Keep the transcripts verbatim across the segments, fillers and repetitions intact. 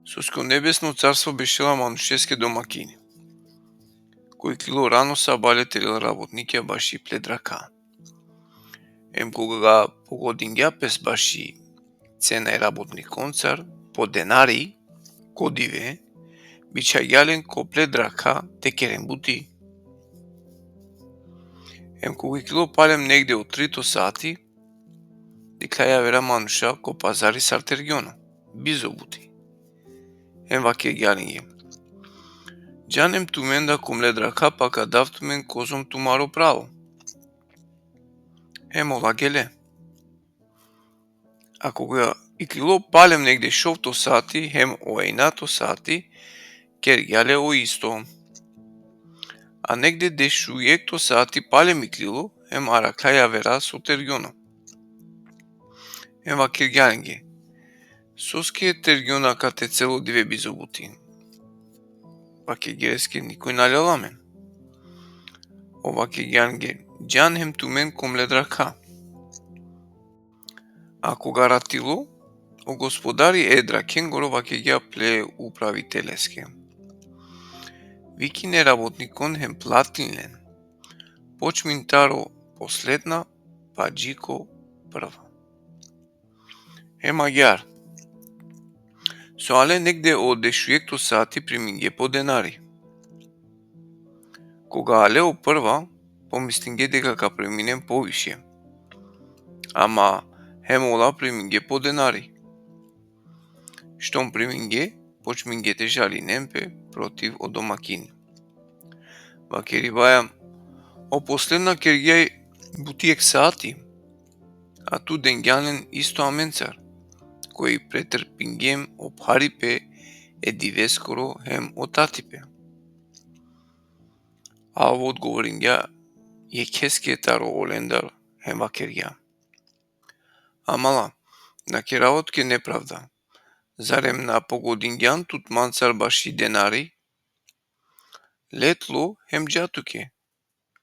Soske o nebesno carstvo bešela manušeske domakini. Koj iklilo rano sabale terela rabotnikija baši ple drakha. Em koga pogodingja pes baši cena e rabotnikoncar po denari, ko dive, bičhagja len ko ple drakha te keren buti. Em koga iklilo palem negde o trito sati, dikhlja javera manuša ko pazari sar tergjona, bizo buti. Em vakergja lenge: Džan em tumen da ko mle drakha, pa ka dav tumen kozom tumaro pravo. Em ola gele. A koga iklilo palem negde šovto sati, hem o enjato sati, kergja le o isto. A negde dešujekto sati palem iklilo, hem arakhlja javera so tergjona. Hem vakergja lenge: Soske tergjona kate celo dive bizo buti? Vakergje leske: Nikoj na lel amen. Ov vakergja lenge: Džan hem tumen ko mle drakha. A koga ratilo, o gospodari e drakhengoro vakergja ple upraviteleske: Vikin e rabotnikon hem platin len, počmin taro posledna, pa dži ko prva. Hem agjaar, so ale negde o dešujekto sati, primingje po denari. Koga ale o prva, pomislingje deka ka priminen poviše. Ama hem ola primingje po denari. Štom primingje, počmingje te žalinen pe protiv o domakin. Vakeribaja: O posledna kergja buti jekh sati, a tu dengjan len isto amencar, koj pretrpingjem o pharipe e diveskoro hem o tatipe. A ov odgovoringja jekheske taro olendar hem vakergja: Amala, na kerava tuke nepravda. Zarem na pogodingjan tut mancar baši denari? Le tlo hem dža tuke.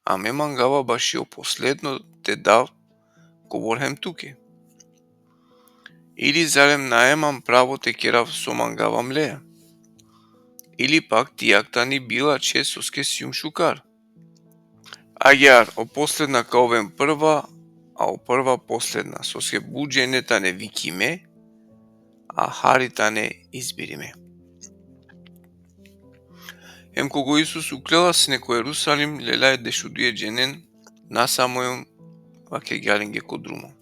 A me mangava baši o posledno te dav kobor hem tuke. Ili zarem nae man pravo te kerav so mangava mleja? Ili pak ti jag tani bilačhe soske sijum šukar? Agjaar, o posledna ka oven prva, a o prva posledna, soske but džene tane vikime, a hari tane izbirime. Hem koga o Isus uklela sine ko Jerusalim, lela e dešuduje dženen, na samo em, vakergja lenge ko drumo: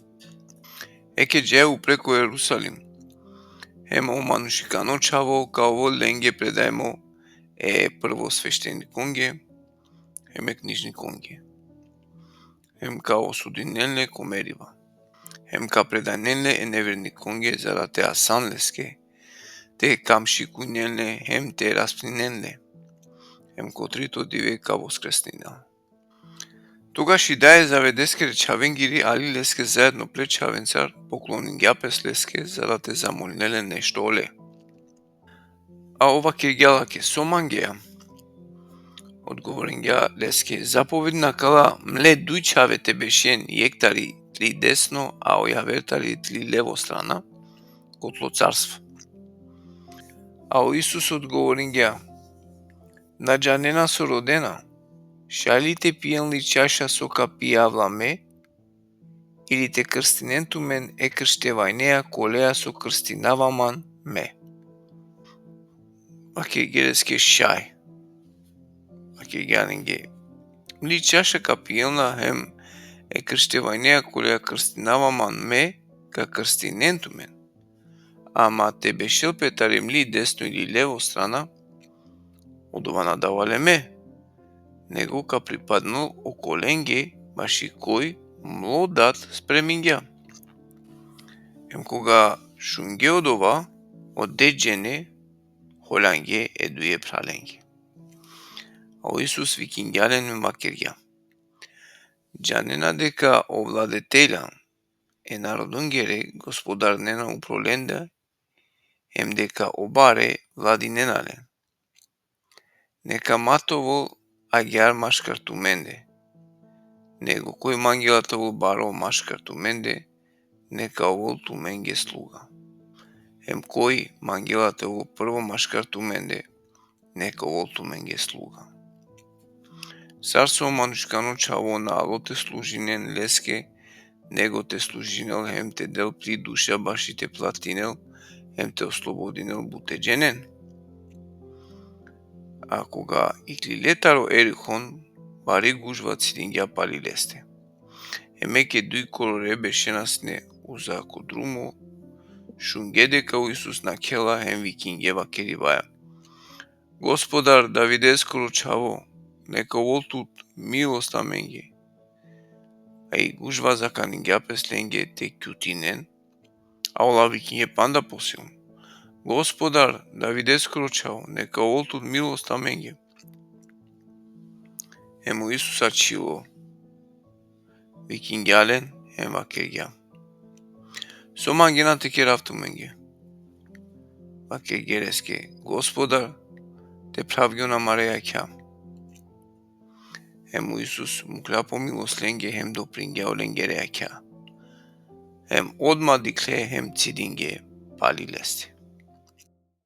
Eke džaja upre ko Jerusalim, hem o manušikano čhavo ka ovol lenge predajmo e prvosveštenikonge hem e knižnikonge. Hem ka osudinen le ko meriba. Hem ka predanen le e nevernikonge, za da te asan leske, te kamšikujnen le hem te raspninen le. Hem ko trito dive ka voskresninel. Togaš i daja e Zavedeskere čhavengiri ali leske zaedno ple čhavencar, pokloningja pes leske, za da te zamolinel le nešto ole. A ov vakergja lake: So mangea? Odgovoringja leske: Zapovedin akala mle duj čhave te bešen, jekh tari tli desno, a o javer tari tli levo strana, ko tlo carstvo. A o Isus odgovoringja: Na džanena so rodena, šaj li te pijen li čaša so ka pijav la me, ili te krstinen tumen e krštevajnea koleja so krstinava man me? Vakergje leske: Šaj. Vakergja lenge: Mli čaša ka pijen la hem e krštevajnea koleja krstinava man me, ka krstinen tumen. Ama te bešel pe tari mli desno ili levo strana, odova na dava le me, nego ka pripadnel okolenge baši koj mlo dad spremingja. Em koga šungje odova, o ded džene holjangje e duje phralenge. A o Isus vikingja len em vakergja: Džanena deka o vladetelja e narodongere gospodarinena upro lende, em deka o bare vladinena len. Neka ma te ovol agjaar maškar tumende, nego koj mangela te ovol baro maškar tumende, neka ovol tumenge sluga. Em koj mangela te ovel prvo maškar tumende, neka ovel tumenge sluga. Sar so o manuškano čhavo na alo te služinen leske, nego te služinel hem te del pli duša baši te platinel, hem te oslobodinel bute dženen. A koga iklile taro Erihon, bari gužva cidingja pali leste. Em eke duj kolore bešena sine uza ko drumo, šunge deka o Isus nakhela hem vikinge vakeribaja: Gospodar, Davideskoro čhavo, neka ovel tut milost amenge. A i gužva zakaningja pes lenge te kjutinen, a ola vikinge panda posilno: Gospodar, Davideskoro čhavo, neka ovel tut milost amenge. Em o Isus ačhilo, vikingja len, em vakergja: So mangena te kerav tumenge? Vakerge leske: Gospodar, te phravgjon amare jakha. Em o Isus mukhlja po milost lenge hem dopringja olengere jakha. Em odma dikhle hem cidinge pali leste.